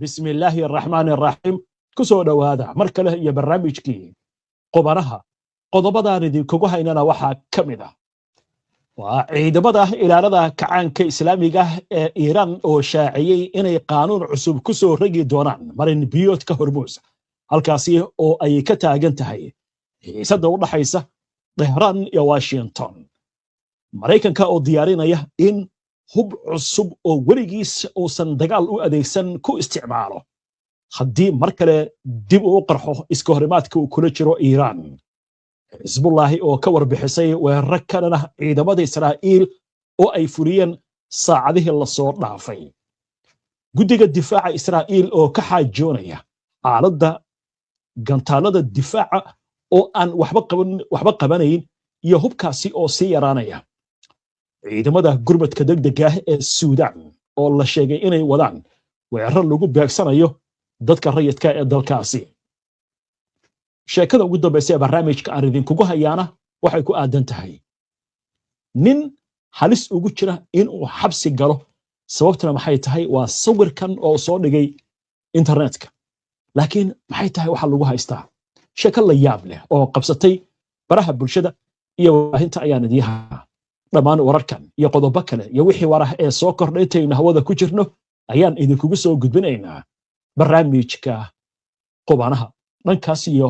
Bismi illaahi araxmaani araxiim. Ku soo dhowaada mar kale iyo barnaamijkii Qubanaha. Qodobadaan idinkugu haynana waxaa ka mid ah: waa ciidamada ilaalada kacaanka Islaamiga ee Iiraan oo shaaciyey inay qaanuun cusub ku soo rogi doonaan marin biyoodka Hormuus, halkaasi oo ay ka taagan tahay xiisadda u dhaxaysa Tehraan iyo Washington. Maraykanka oo diyaarinaya in hub cusub oo weligiis uusan dagaal u adeegsan ku isticmaalo haddii mar kale dib uu qarxo iska horimaadka uu kula jiro Iiraan. Xisbullaahi oo ka warbixisay weeraro kalena ciidamada Israa'iil oo ay fuliyeen saacadihii lasoo dhaafay. Guddiga difaaca Israa'iil oo ka xaajoonaya xaaladda gantaalada difaaca oo aan waxba qabanayn iyo hubkaasi oo sii yaraanaya. Ciidamada gurmadka degdega ah ee Suudaan oo la sheegay inay wadaan weeraro lagu beegsanayo dadka rayidka ee dalkaasi. Sheekada ugu dambaysa ee barnaamijka aan idinkugu hayaana waxay ku aadan tahay nin halis ugu jira inuu xabsi galo. Sababtuna maxay tahay? Waa sawirkan oo soo dhigay internetka, laakiin maxay tahay waxa lagu haystaa? Sheeko la yaab leh oo qabsatay baraha bulshada iyo warbaahinta ayaan idiin hayaa. Dhammaan wararkan iyo qodobo kale iyo wixii warah ee soo kordhay intaynu hawada ku jirno ayaan idinkugu soo gudbinaynaa barnaamijka Qubanaha. Dhankaas iyo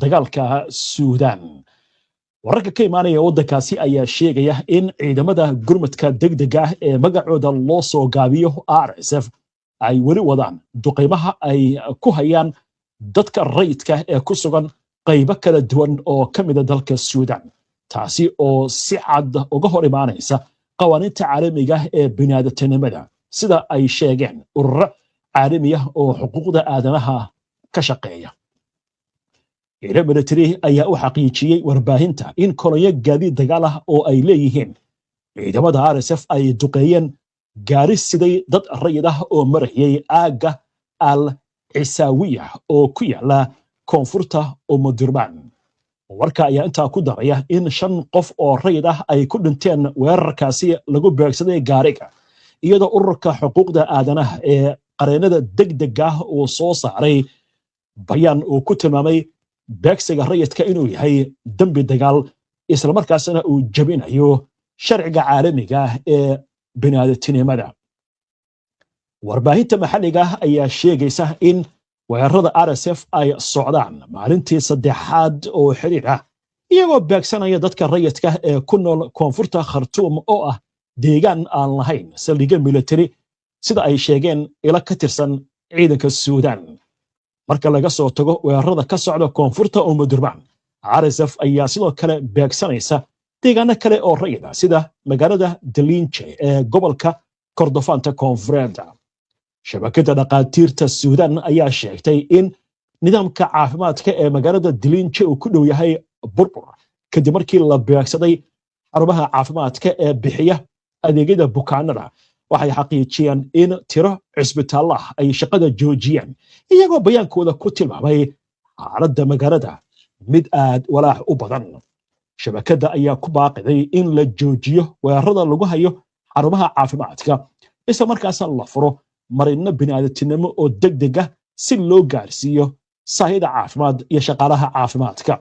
dagaalka Suudaan, wararka ka imaanaya waddankaasi ayaa sheegaya in ciidamada gurmadka degdega ah ee magacooda loo soo gaabiyo RSF ay weli wadaan duqaymaha ay ku hayaan dadka rayidka ee ku sugan qaybo kala duwan oo ka mida dalka Suudaan, taasi oo si cad uga hor imaanaysa qawaaniinta caalamiga ee biniaadatinimada, sida ay sheegeen ururo caalami ah oo xuquuqda aadanaha ka shaqeeya. Ciidan military ayaa u xaqiijiyey warbaahinta in kolonyo gaadiid dagaal ah oo ay leeyihiin ciidamada RSF ay duqeeyeen gaari siday dad rayid ah oo marayay aagga Al Cisaawiya oo ku yaala koonfurta Umudurmaan. Warka ayaa intaa ku daraya in shan qof oo rayid ah ay ku dhinteen weerarkaasi lagu beegsaday gaariga, iyadoo ururka xuquuqda aadanaha ee qareennada degdega ah uu soo saaray bayaan uu ku tilmaamay beegsiga rayidka inuu yahay dembi dagaal, islamarkaasna uu jebinayo sharciga caalamiga ah ee biniaadatinimada. Warbaahinta maxalliga ah ayaa sheegaysa in weerarada RSF ay socdaan maalintii saddexaad oo xiriir ah, iyagoo beegsanaya dadka rayidka ee ku nool koonfurta Khartuum oo ah deegaan aan lahayn saldhigyo military, sida ay sheegeen ilo ka tirsan ciidanka Suudaan. Marka laga soo tago weerarada ka socda koonfurta Umudurmaan, RSF ayaa sidoo kale beegsanaysa deegaano kale oo rayid ah, sida magaalada Dalinje ee gobolka Kordofanta Koonfureed. Shabakadda dhaqaatiirta Suudaan ayaa sheegtay in nidaamka caafimaadka ee magaalada Dilinje uu ku dhow yahay burbur, kadib markii la beegsaday xarumaha caafimaadka ee bixiya adeegyada bukaanada. Waxay xaqiijiyeen in tiro cisbitaallo ah ay shaqada joojiyeen, iyagoo bayaankooda ku tilmaamay xaaladda magaalada mid aad walaac u badan. Shabakadda ayaa ku baaqiday in la joojiyo weerarada lagu hayo xarumaha caafimaadka, isla markaasna la furo marino bini'aadatinimo oo degdeg ah si loo gaarsiiyo sahayda caafimaad iyo shaqaalaha caafimaadka.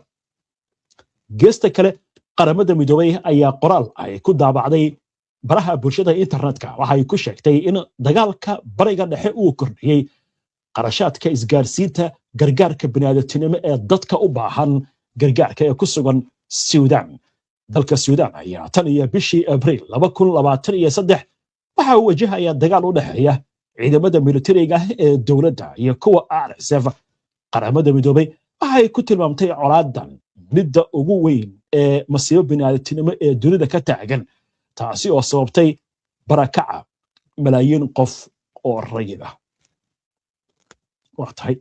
Geesta kale, Qaramada Midoobay ayaa qoraal ay ku daabacday baraha bulshada internetka waxay ku sheegtay in dagaalka Bariga Dhexe uu kordhiyey qarashaadka isgaarsiinta gargaarka bini'aadatinimo ee dadka u baahan gargaarka ee ku sugan Suudaan. Dalka Suudaan ayaa tan iyo bishii Abriil 2023 waxa uu wajahaya dagaal u dhexeeya ciidamada militariga ee dowladda iyo kuwa RSF. Qaramada Midoobay waxay ku tilmaamtay colaadan midda ugu weyn ee masiibo bini'aadatinimo ee dunida ka taagan, taasi oo sababtay barakaca malaayiin qof oo rayid ah. Waa tahay,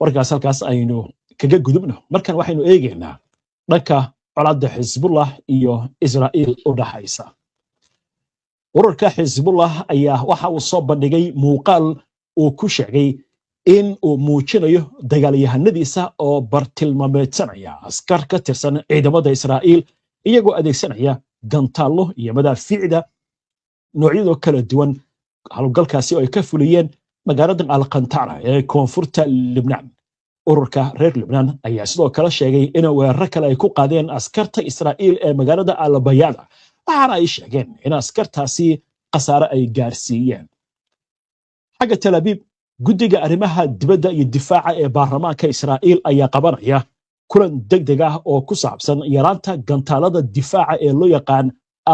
warkaas halkaas aynu kaga gudubno. Markan waxaynu eegaynaa dhanka colaadda Xisbullah iyo Israa'iil u dhaxaysa. Ururka Xisbullah ayaa waxa uu soo bandhigay muuqaal uu ku sheegay in uu muujinayo dagaalyahanadiisa oo bartilmaameedsanaya askar ka tirsan ciidamada Israa'iil, iyagoo adeegsanaya gantaallo iyo madaafiicda noocyadoo kala duwan, howlgalkaasi oo ay ka fuliyeen Magaalada Alkantara ee koonfurta Libnaan. Ururka reer Libnaan ayaa sidoo kale sheegay in weeraro kale ay ku qaadeen askarta Israa'iil ee magaalada Albayada, waxaana ay sheegeen in askartaasi khasaare ay gaarsiiyeen. Xagga Tel Abiib, guddiga arrimaha dibadda iyo difaaca ee baarlamaanka Israa'iil ayaa qabanaya kulan degdeg ah oo ku saabsan yaraanta gantaalada difaaca ee loo yaqaan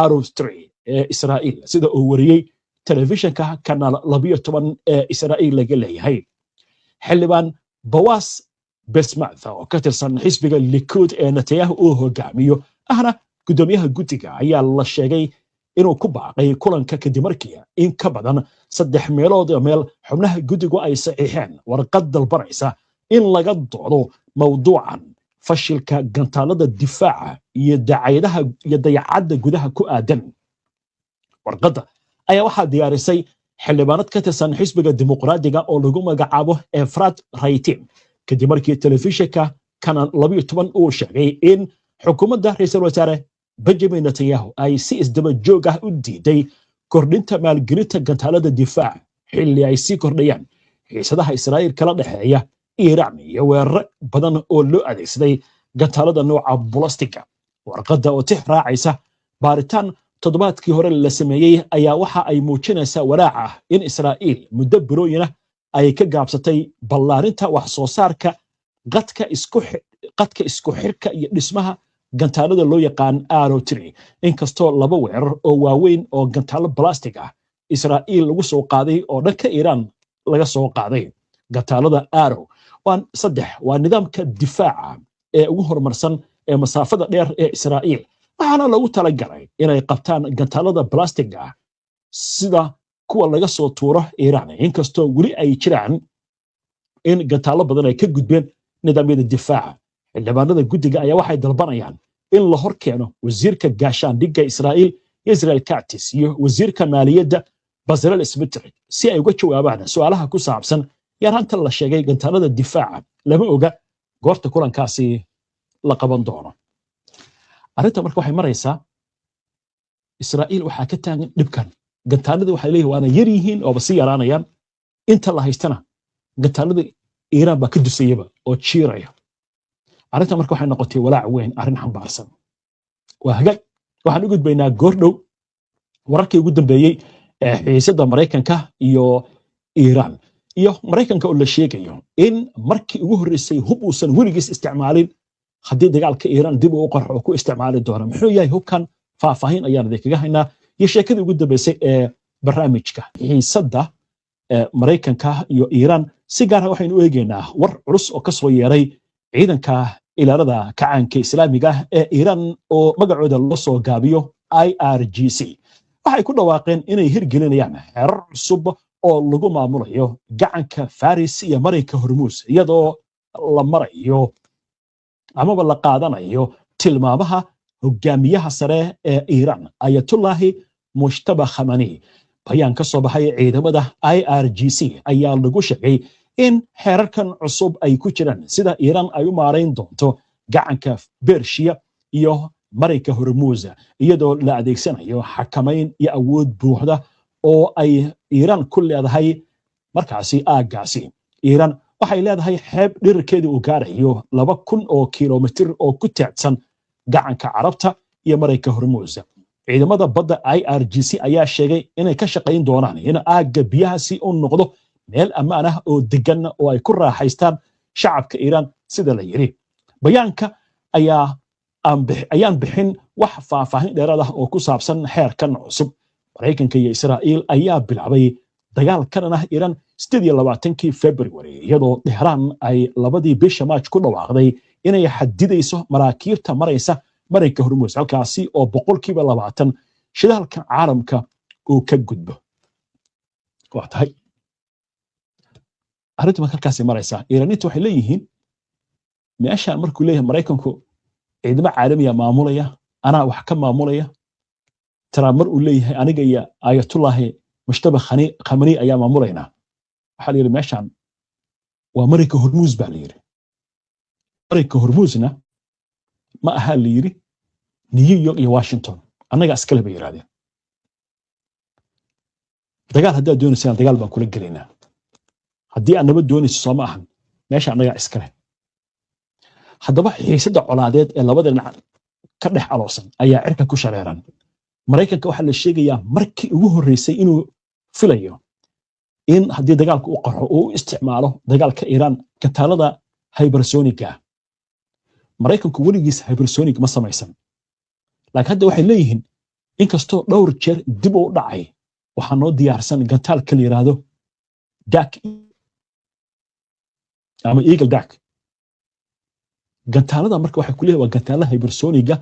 Arrow 3 ee Israa'iil, sida uu wariyey telefishinka Kanaal 12 ee Israa'iil laga leeyahay. Xildhibaan Boaz Bismuth oo ka tirsan xisbiga Likud ee Netanyahu uu hogaamiyo, ahna guddoomiyaha guddiga, ayaa la sheegay inuu ku baaqay kulanka kadib markii in ka badan saddex meelood oo meel xubnaha guddigu ay saxiixeen warqad dalbanaysa in laga doodo mawduucan fashilka gantaalada difaaca iyo dacayadaha iyo dayacadda gudaha ku aadan. Warqadda ayaa waxaa diyaarisay xildhibaanad ka tirsan xisbiga Dimuqraadiga oo lagu magacaabo Efrat Raitim, kadib markii telefishinka Kanaal 12 uu sheegay in xukuumadda ra'iisul wasaare Benjamin Netanyahu ay si isdaba joog ah u diiday kordhinta maalgelinta gantaalada difaaca, xilli ay sii kordhayaan xiisadaha Israa'iil kala dhexeeya Iiraan iyo weeraro badan oo loo adeegsaday gantaalada nooca balastiga. Warqadda oo tix raacaysa baaritaan toddobaadkii hore la sameeyey ayaa waxa ay muujinaysaa walaaca ah in Israa'iil muddo bilooyin ah ay ka gaabsatay ballaarinta wax soo saarka qadka isku xirka iyo dhismaha gantaalada loo yaqaan Arrow 3, inkastoo laba weerar oo waaweyn oo gantaalo balastig ah Israa'iil lagu soo qaaday oo dhanka Iiraan laga soo qaaday. Gantaalada Arrow waa 3 waa nidaamka difaaca ee ugu horumarsan ee masaafada dheer ee Israa'iil, waxaana loogu talagalay inay qabtaan gantaalada balastiga ah sida kuwa laga soo tuuro Iiraan, inkastoo weli ay jiraan in gantaalo badan ay ka gudbeen nidaamyada difaaca. Xildhibaanada guddiga ayaa waxay dalbanayaan in la hor keeno wasiirka gaashaandhigga Israa'iil Israel Katz iyo wasiirka maaliyadda Bezalel Smotrich si ay uga jawaabaan su'aalaha ku saabsan yaraanta la sheegay gantaalada difaaca. Lama oga goorta kulankaasi la qaban doono. Arrinta marka waxay maraysaa, Israa'iil waxaa ka taagan dhibkan gantaaladii. Waxay leeyihin waana yar yihiin ooba sii yaraanayaan, inta la haystana gantaalada Iiraan baa ka dusayaba oo jiiraya. Arrinta marka waxay noqotay walaac weyn arrin xambaarsan. Waa hagaag, waxaan u gudbaynaa goordhow wararkii ugu dambeeyey ee xiisadda Maraykanka iyo Iiraan, iyo Maraykanka oo la sheegayo in markii ugu horreysay hub uusan weligiis isticmaalin haddii dagaalka Iiraan dib uu u qarxo oo ku isticmaali doono. Muxuu yahay hubkan? Faahfaahin ayaan idinkaga haynaa iyo sheekadii ugu dambeysay ee barnaamijka xiisadda Maraykanka iyo Iiraan. Si gaara waxaynu u eegaynaa war culus oo ka soo yeeray ciidanka ilaalada kacaanka Islaamiga ah ee Iiraan oo magacooda loo soo gaabiyo IRGC. Waxay ku dhawaaqeen inay hirgelinayaan xeerar cusub oo lagu maamulayo gacanka Faris iyo marinka Hormuus, iyadoo la marayo amaba la qaadanayo tilmaamaha hogaamiyaha sare ee Iiraan, Ayatullahi Mojtaba Khamani. Bayaan ka soo baxay ciidamada IRGC ayaa lagu sheegay in xeerarkan cusub ay ku jiraan sida Iiraan ay u maarayn doonto gacanka Bershiya iyo marinka Hormuusa, iyadoo la adeegsanayo xakamayn iyo awood buuxda oo ay Iiraan ku leedahay markaasi aaggaasi. Iiraan waxay leedahay xeeb dhirirkeeda uu gaarayo 2000 oo kilomitir oo ku teedsan gacanka Carabta iyo marinka Hormuus. Ciidamada badda IRGC ayaa sheegay inay ka shaqayn doonaan in aagga biyahaasi u noqdo meel ammaan ah oo degan oo ay ku raaxaystaan shacabka Iiraan, sida la yidhi. Bayaanka ayaa ayaan bixin wax faahfaahin dheeraad ah oo ku saabsan xeerkan cusub. Maraykanka iyo Israa'iil ayaa bilaabay dagaal ka dhan ah Iiraan 28-kii February, iyadoo Tehraan ay 2-dii bisha Maaj ku dhawaaqday inay xadidayso maraakiibta maraysa marinka Hormuus, halkaasi oo 20% shidaalka caalamka uu ka gudbo. Waa tahay, arrintu marka halkaasi maraysaa. Iiraaniinta waxay leeyihiin meeshaan markuu leeyahay Maraykanku ciidamo caalamiya maamulaya, anaa wax ka maamulaya. Trump mar uu leeyahay aniga iyo Ayatullahi Mojtaba Khamani ayaa maamulaynaa. Waxaa la yidhi meeshaan waa marinka Hormuus baa la yidhi. Marinka Hormuusna ma aha la yidhi New York iyo Washington, annaga iskale bay yidhahdeen. Dagaal haddaad doonaysaan, dagaal baan kula gelaynaa. Haddii aad nabad doonayso, soo ma ahan meesha annagaa iskale. Haddaba xiisadda colaadeed ee labada dhinac ka dhex aloosan ayaa cirka ku shareeran. Maraykanka waxaa la sheegayaa markii ugu horreysay inuu filayo in haddii dagaalku u qarxo uu u isticmaalo dagaalka Iiraan gantaalada hypersonic-ga. Maraykanku weligiis hypersonic ma samaysan, laakiin hadda waxay leeyihiin inkastoo dhowr jeer dib u dhacay, waxaa noo diyaarsan gantaalka la yidhaahdo Dark ama Eagle Dark. Gantaalada marka waxay ku leeyihin waa gantaala hypersonic-ga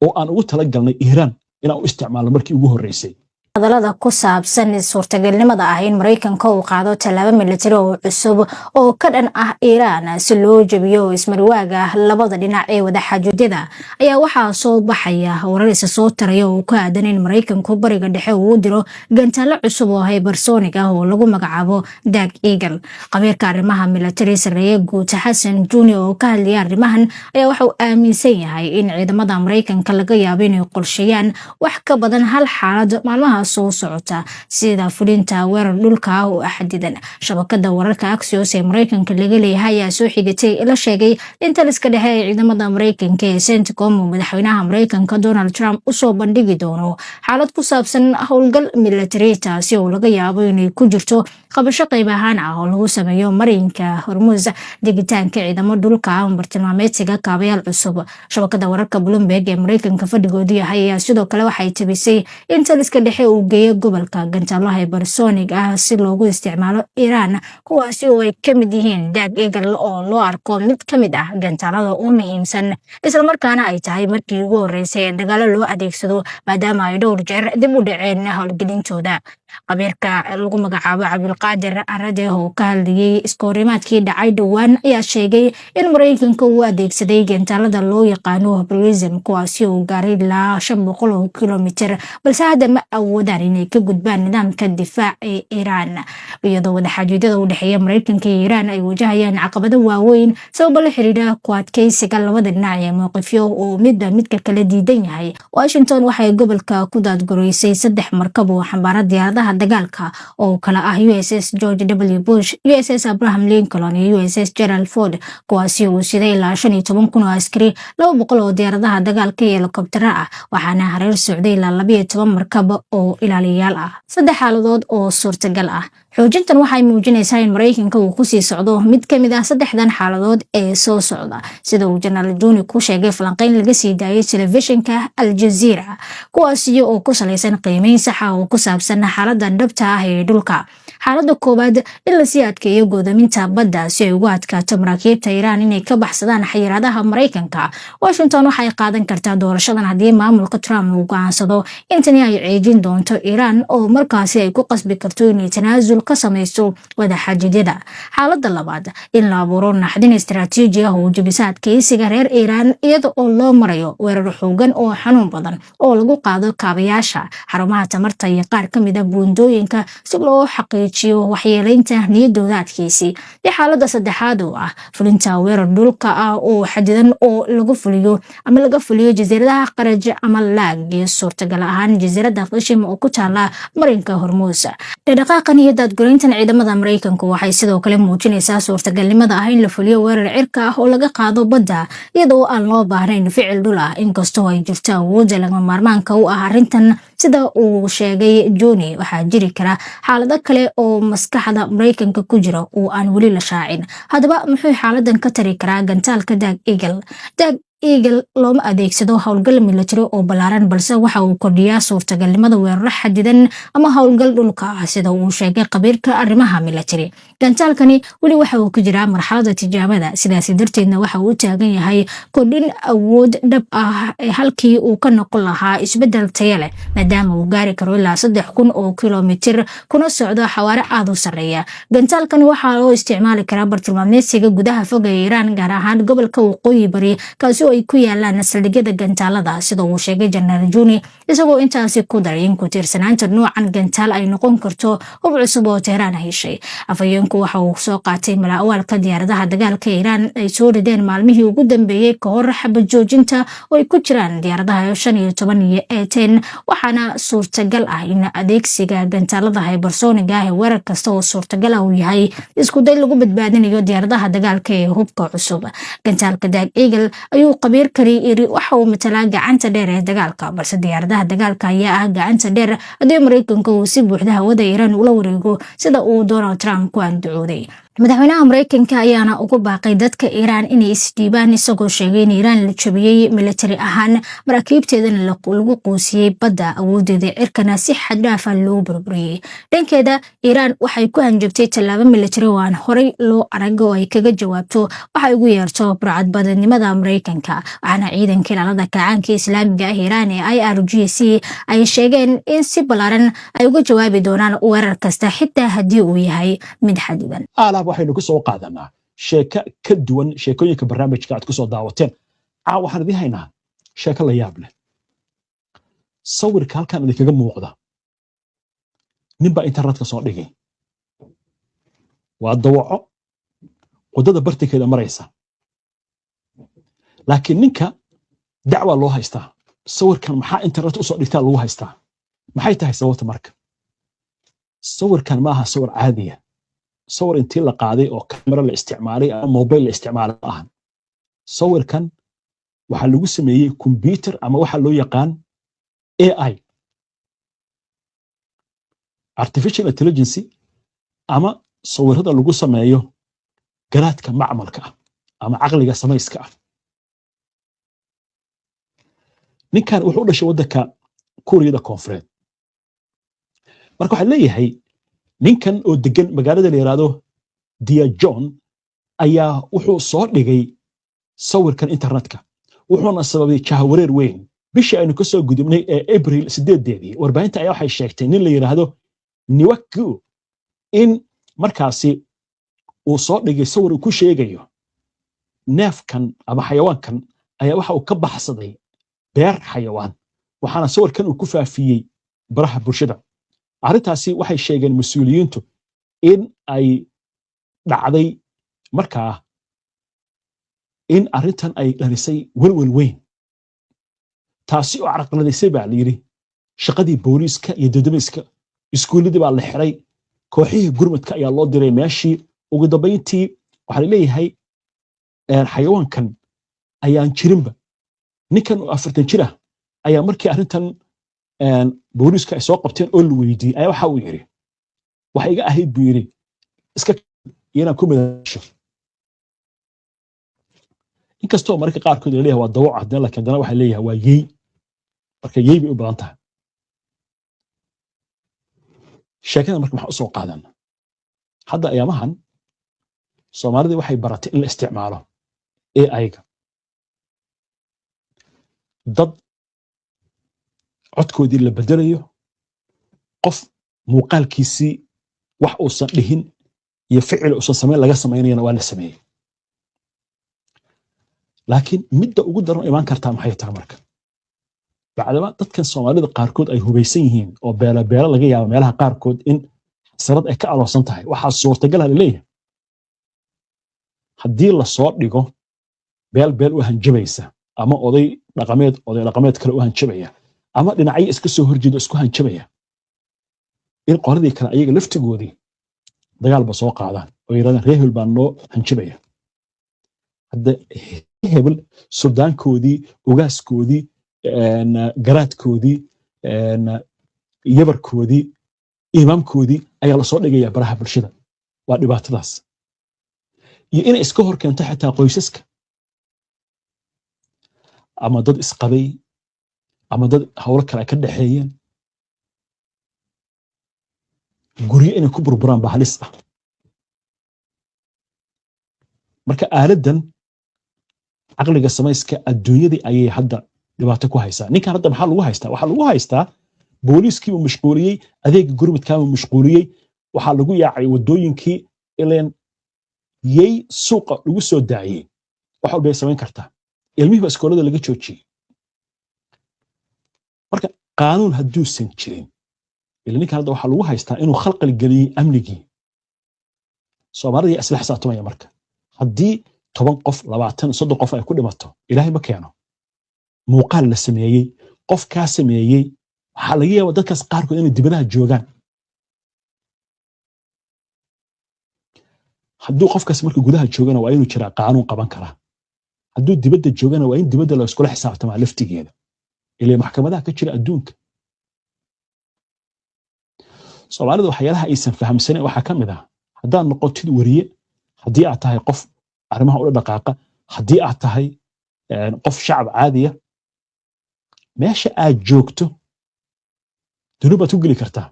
oo aan ugu talagalnay Iiraan inaan u isticmaalno markii ugu horreysay. Hadalada ku saabsan suurtagalnimada ah in Maraykanka uu qaado tallaabo militari oo cusub oo ka dhan ah Iiraan si loo jebiyo ismarwaaga labada dhinac ee wadaxaajoojyada ayaa waxaa soo baxaya warar isa soo taraya oo ku aadan in Maraykanku Bariga Dhexe uu u diro gantaalo cusub oo hypersonic ah oo lagu magacaabo Dark Eagle. Khabiirka arrimaha militari, sareeye guud Xasan Juni, oo ka hadlaya arrimahan ayaa waxa uu aaminsan yahay in ciidamada Maraykanka laga yaabo inay qorsheeyaan wax ka badan hal xaalad maalmaha soo socota, sida fulinta weerar dhulka ah oo xadidan. Shabakada wararka Axios ee Maraykanka laga leeyahay ayaa soo xigatay la sheegay in taliska dhexe ee ciidamada Maraykanka ee CENTCOM uu madaxweynaha Maraykanka Donald Trump usoo bandhigi doono xaalad ku saabsan howlgal military, taasi oo laga yaabo inay ku jirto qabasho qayb ahaan ah oo lagu sameeyo marinka Hormuus, degitaanka ciidamo dhulka ah, bartilmaameedsiga kaabayaal cusub. Shabakada wararka Bloomberg ee Maraykanka fadhigoodu yahay ayaa sidoo kale waxay tabisay in taliska dhexe uu geeyo gobolka gantaalo hypersonic ah si loogu isticmaalo Iiraan, kuwaasi oo ay ka mid yihiin Dark Eagle oo loo arko mid ka mid ah gantaalada u muhiimsan, islamarkaana ay tahay markii ugu horeysay ee dagaalo loo adeegsado, maadaama ay dhowr jeer dib u dhaceen howlgelintooda. Khabiirka lagu magacaabo Cabdulqaadir Arade oo ka hadlayay iskoorimaadkii dhacay dhowaan ayaa sheegay in Maraykanka uu adeegsaday gantaalada loo yaqaano PrSM, kuwaasi oo gaaray ilaa 500 oo kilomitir, balse hadda ma awoodaan inay ka gudbaan nidaamka difaac ee Iiraan, iyadoo wadaxaajoojyada u dhexeeya Maraykanka iyo Iiraan ay wajahayaan caqabado waaweyn sababo la xiriira ku adkeysiga labada dhinac ee mowqifyo oo midba midka kala diidan yahay. Washington waxay gobolka ku daadgureysay saddex markab oo xambaara diyaaradaha dagaalka oo kala ah USS George W Bush, USS Abraham Lincoln iyo USS Gerald Ford, kuwaasi uu siday ilaa 15,000 oo askari, 200 oo diyaaradaha dagaalka iyo helikobtara ah, waxaana hareer socday ilaa 12 markab oo ilaaliyayaal ah. Saddex xaaladood oo suurtagal ah. Xoojintan waxay muujinaysaa in Maraykanka uu kusii socdo mid ka mid ah saddexdan xaaladood ee soo socda, sida uu Jenaraal Joni ku sheegay falanqeyn laga sii daayay telefishinka Aljaziira, kuwaasi oo ku salaysan qiimeyn saxa oo ku saabsan xaalada dhabta ah ee dhulka. Xaalada koowaad, in lasii adkeeyo go'doominta badda si ay ugu adkaato maraakiibta Iiraan inay ka baxsadaan xayiraadaha Maraykanka. Washington waxay qaadan kartaa doorashadan haddii maamulka Trump uu go'aansado in tani ay ceejin doonto Iiraan oo markaasi ay ku qasbi karto inay tanaasul ka samayso wadaxaajidyada. Xaalada labaad, in la abuuro naxdin istaraatiiji ah oo jebisa adkeysiga reer Iiraan, iyada oo loo marayo weerar xoogan oo xanuun badan oo lagu qaado kaabayaasha, xarumaha tamarta iyo qaar ka mid ah buundooyinka, si loo xaqiijiyo waxyeeleynta niyadooda adkeysi. Iyo xaalada saddexaad oo ah fulinta weerar dhulka ah oo xadidan oo lagu fuliyo ama laga fuliyo jasiiradaha Qaraj ama Laag iyo suurtagal ahaan jasiirada Qishim oo ku taala marinka Hormuus. Dhaqdhaqaaqan iyo daadgureyntan ciidamada Maraykanku waxay sidoo kale muujinaysaa suurtagalnimada ah in la fuliyo weerar cirka ah oo laga qaado badda, iyadoo aan loo baahnayn ficil dhul ah, inkastoo ay jirto awoodda lagama maarmaanka u ah arrintan. Sida uu sheegay Joni, waxaa jiri kara xaalado kale oo maskaxda Maraykanka ku jira oo aan weli la shaacin. Haddaba, muxuu xaaladan ka tari karaa gantaalka Dark Eagle? Dark Eagle looma adeegsado howlgal military oo ballaaran, balse waxa uu kordhiyaa suurtagalnimada weeraro xadidan ama howlgal dhulka ah, sida uu sheegay khabiirka arrimaha military. Gantaalkani weli waxa uu ku jiraa marxalada tijaabada, sidaasi darteedna waxa uu u taagan yahay kordhin awood dhab ah halkii uu ka noqon lahaa isbedel tayo leh, maadaama uu gaari karo ilaa 3000 oo kilomitir kuna socdo xawaare aada u sarreeya. Gantaalkani waxaa loo isticmaali karaa bartilmaameedsiga gudaha fog ee Iiraan, gaar ahaan gobolka waqooyi bari, kaasi oo ay ku yaalaan saldhigyada gantaalada, sida uu sheegay Jenaraal Juni, isagoo intaasi ku daray in ku tiirsanaanta noocan gantaal ay noqon karto hub cusub oo Teheraan heshay. Afhayeenku waxa uu soo qaatay mala'awaalka diyaaradaha dagaalka Iiraan ay soo rideen maalmihii ugu dambeeyey kahor xabad joojinta, oo ay ku jiraan diyaaradaha 15 iyo A-10, waxaana suurtagal ah in adeegsiga gantaalada hypersonic-ga ah ee weerar kasta oo suurtagal ah uu yahay iskuday lagu badbaadinayo diyaaradaha dagaalka ee hubka cusub. Gantaalka Dark Eagle, ayuu khabiirkani iri, waxa uu matalaa gacanta dheer ee dagaalka, balse diyaaradaha dagaalka ayaa ah gacanta dheer haddii Mareykanka uu si buuxda hawada Iiraan ula wareego, sida uu Donald Trump ku andacooday. Madaxweynaha Mareykanka ayaana ugu baaqay dadka Iiraan inay isdhiibaan, isagoo sheegay in Iiraan la jabiyey militari ahaan, maraakiibteedana lagu quusiyey badda, awoodeeda cirkana si xad dhaafa loo burburiyey. Dhankeeda, Iiraan waxay ku hanjabtay tallaabo militari oo aan horey loo arag oo ay kaga jawaabto waxay ugu yeerto burcadbadeednimada Mareykanka, waxaana ciidanka ilaalada kacaanka Islaamiga ah Iiraan ee IRGC ay sheegeen in si ballaaran ay uga jawaabi doonaan weerar kasta, xitaa haddii uu yahay mid xadidan. Alaab waxaynu ku soo qaadanaa sheeko ka duwan sheekooyinka barnaamijka aad ku soo daawateen. Caa waxaan idiin haynaa sheeko la yaab leh. Sawirka halkan idinkaga muuqda nin baa internetka soo dhigay. Waa dawaco waddada bartankeeda maraysa, laakiin ninka dacwa loo haystaa. Sawirkan maxaa internet usoo dhigtaa lagu haystaa. Maxay tahay sababta? Marka sawirkan maaha sawir caadiya. Sawir intii la qaaday oo kamera la isticmaalay ama mobile la isticmaalay ma ahan. Sawirkan waxaa lagu sameeyey computer ama waxa loo yaqaan AI, artificial intelligence, ama sawirada lagu sameeyo garaadka macmalka ah ama caqliga samayska ah. Ninkan wuxuu u dhashay waddanka Kuuriyada Koonfureed. Marka waxaa leeyahay ninkan oo degan magaalada la yidhaahdo Daejeon ayaa wuxuu soo dhigay sawirkan internetka, wuxuuna sababay jahawareer weyn. Bishii aynu ka soo gudubnay ee Abril 8-deedii, warbaahinta ayaa waxay sheegtay nin la yidhaahdo Niwaku in markaasi uu soo dhigay sawir uu ku sheegayo neefkan ama xayawaankan ayaa waxa uu ka baxsaday beer xayawaan, waxaana sawirkan uu ku faafiyey baraha bulshada. Arrintaasi waxay sheegeen mas-uuliyiintu in ay dhacday markaa in arrintan ay dhalisay welwel weyn, taasi oo carqaladaysay, baa la yidhi, shaqadii booliiska iyo dodemiska. Iskuulladii baa la xiray, kooxihii gurmadka ayaa loo diray meeshii. Ugu dambayntii waxaa laleeyahay xayawaankan ayaan jirinba. Ninkan oo 40 jir ah ayaa markii arrintan booliiska ay soo qabteen oo la weydiiyey ayaa waxa uu yidhi, "Waxa iga ahayd," buu yidhi, "iska inaan ku madasho." Inkastoo mararka qaarkood la leeyahay waa dawac, haddana laakiin haddana waxaa leeyahay waa yey. Marka yey bay u badan tahay sheekada. Marka maxaa u soo qaadan? Hadda ayaamahan Soomaalida waxay baratay in la isticmaalo AI-ga, dad codkoodii la bedelayo, qof muuqaalkiisii wax uusan dhihin iyo ficil uusan samayn laga samaynayana waa la sameeyey. Laakiin midda ugu daran imaan kartaa maxay tahay? Marka bacdama dadkan Soomaalida qaarkood ay hubaysan yihiin oo beela beela laga yaabo meelaha qaarkood in xasarad ay ka aloosan tahay, waxaa suurtagal ah laleeyahay haddii lasoo dhigo beel beel u hanjabaysa ama oday dhaqameed oday dhaqameed kale u hanjabaya ama dhinacyo iska soo horjeedo isku hanjabaya, in qoladii kale ayaga laftigoodii dagaalba soo qaadaan oo yidhahdaan reer hebel baa noo hanjabaya. Hadda hebel suldaankoodii, ogaaskoodii, garaadkoodii, yabarkoodii, imaamkoodii ayaa lasoo dhigaya baraha bulshada. Waa dhibaatadaas iyo inay iska hor keento xitaa qoysaska ama dad isqabay ama dad howlo kale ay ka dhexeeyeen, guryo inay ku burburaan baa halis ah. Marka aaladdan caqliga samayska adduunyadii ayay hadda dhibaato ku haysaa. Ninkan hadda maxaa lagu haystaa? Waxaa lagu haystaa booliiskiibuu mashquuliyey, adeega gurmadkaabuu mashquuliyey, waxaa lagu yaacay waddooyinkii. Ileen yey suuqa lagu soo daayey wax walbay samayn kartaa. Ilmihii baa iskoolada laga joojiyey. Marka qaanuun hadduusan jirin, ila ninkan hadda waxaa lagu haystaa inuu khalqal geliyey amnigii Soomaalida isla xisaabtamaya. Marka haddii 10 qof, 20, 30 qof ay ku dhimato, Ilaahay ma keeno, muuqaal la sameeyey, qof kaa sameeyey, waxaa laga yaabaa dadkaas qaarkood inay dibadaha joogaan. Hadduu qofkaas marka gudaha joogana, waa inuu jiraa qaanuun qaban karaa. Hadduu dibadda joogana, waa in dibadda la iskula xisaabtamaa laftigeeda, ilaa maxkamadaha ka jira adduunka. Soomaalida waxyaalaha aysan fahamsanayn waxaa ka mid ah, haddaad noqotid weriye, haddii aad tahay qof arrimaha ula dhaqaaqa, haddii aad tahay qof shacab caadiya, meesha aad joogto dunuub baad ku geli kartaa.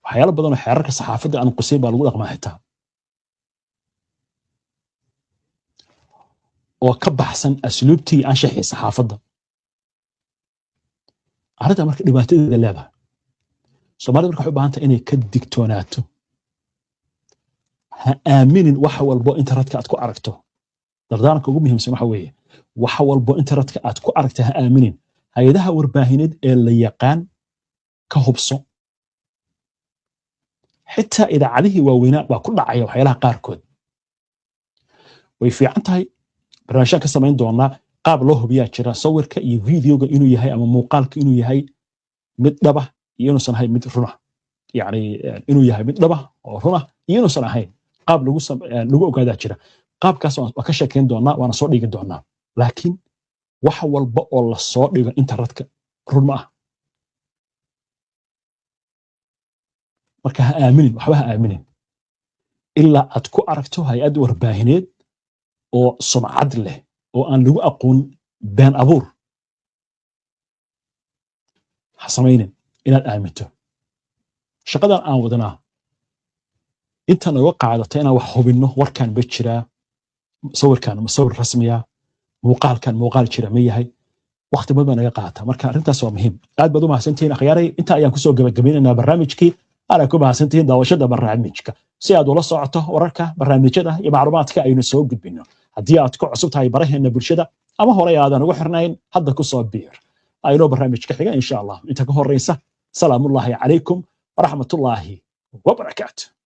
Waxyaalo badan oo xeerarka saxaafadda aan qusayn baa lagu dhaqmaa xitaa, oo ka baxsan asluubtii anshaxii saxaafadda. Arrinta marka dhibaatadeeda leedahay, Soomaalida marka waxay u baahan tahay inay ka digtoonaato. Ha aaminin wax walbo internetka aad ku aragto. Dardaaranka ugu muhiimsan waxa weeye, wax walbo internetka aad ku aragta ha aaminin. Hay-adaha warbaahineed ee la yaqaan ka hubso. Xitaa idaacadihii waaweynaa baa ku dhacaya waxyaalaha qaarkood. Way fiican tahay, barnaamijyaan ka samayn doonaa. Qaab loo hubiyaa jira sawirka iyo videoga inuu yahay ama muuqaalka inuu yahay mid dhaba iyo inuusan ahayn mid runa, yani inuu yahay mid dhaba oo runa iyo inuusan ahayn, qaab lagu ogaadaa jira. Qaabkaas waa ka sheekeyn doonaa, waana soo dhigi doonaa. Laakiin wax walba oo la soo dhigo internetka run ma ah. Marka ha aaminin, waxba ha aaminin ilaa aad ku aragto hay-ad warbaahineed oo sumcad leh oo aan lagu aqoon been abuur. Ha samaynin inaad aaminto. Shaqadan aan wadnaa inta naga qaadata inaan wax hubinno, warkan ma jiraa, sawirkan ma sawir rasmiya, muuqaalkan muuqaal jira ma yahay, waqti badan baa naga qaata. Marka arrintaas waa muhiim. Aad baad u mahadsantihiin, akhyaaray. Inta ayaan kusoo gabagabeynaynaa barnaamijkii. Aana ku mahadsantihiin daawashada barnaamijka. Si aad ula socoto wararka, barnaamijyada iyo macluumaadka aynu soo gudbino, haddii aad ku cusub tahay baraheena bulshada ama horey aadan ugu xirnayn, hadda ku soo biir. Aynoo barnaamijka xiga, insha Allah. Inta ka horeysa, salaamullaahi calaykum waraxmatullaahi wabarakaatu.